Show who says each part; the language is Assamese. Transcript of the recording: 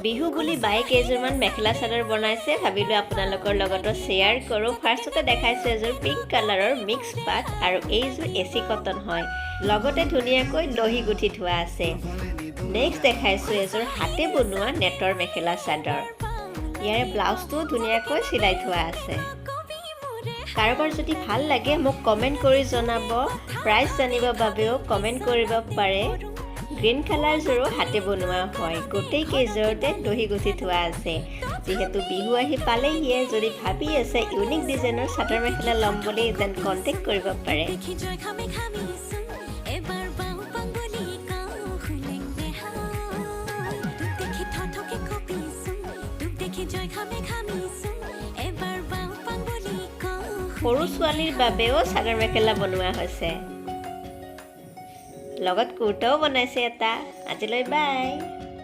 Speaker 1: বিহু বুলি বায়ে কেইযোৰমান মেখেলা চাদৰ বনাইছে, ভাবিলোঁ আপোনালোকৰ লগতো শ্বেয়াৰ কৰোঁ। ফাৰ্ষ্টতে দেখাইছোঁ এযোৰ পিংক কালাৰৰ মিক্স পাট আৰু এইযোৰ এচি কটন হয়, লগতে ধুনীয়াকৈ দহি গুঠি থোৱা আছে। নেক্সট দেখাইছোঁ এযোৰ হাতে বনোৱা নেটৰ মেখেলা চাদৰ। ইয়াৰে ব্লাউজটোও ধুনীয়াকৈ চিলাই থোৱা আছে। কাৰোবাৰ যদি ভাল লাগে, মোক কমেণ্ট কৰি জনাব। প্ৰাইচ জানিবৰ বাবেও কমেণ্ট কৰিব পাৰে। গ্ৰীণ কালাৰযোৰো হাতে বনোৱা হয়। গোটেই কেইযোৰতে দহি গুঠি থোৱা আছে। যিহেতু বিহু আহি পালেহিয়ে, যদি ভাবি আছে ইউনিক ডিজাইনৰ চাদৰ মেখেলা ল'ম বুলি, then contact কৰিব পাৰে।
Speaker 2: দেখি জয় খামে খামিচোন এবাৰ বাওঁ পাং বুলি কওঁ খুলেং দেহা। তোক দেখি থথকে কঁপিচোন, তোক দেখি জয় খামে খামিচোন এবাৰ বাওঁ পাং বুলি কওঁ।
Speaker 1: সৰু ছোৱালীৰ বাবেও চাদৰ মেখেলা বনোৱা হৈছে, লগত কুৰ্তাও বনাইছে এটা। আজিলৈ বাই।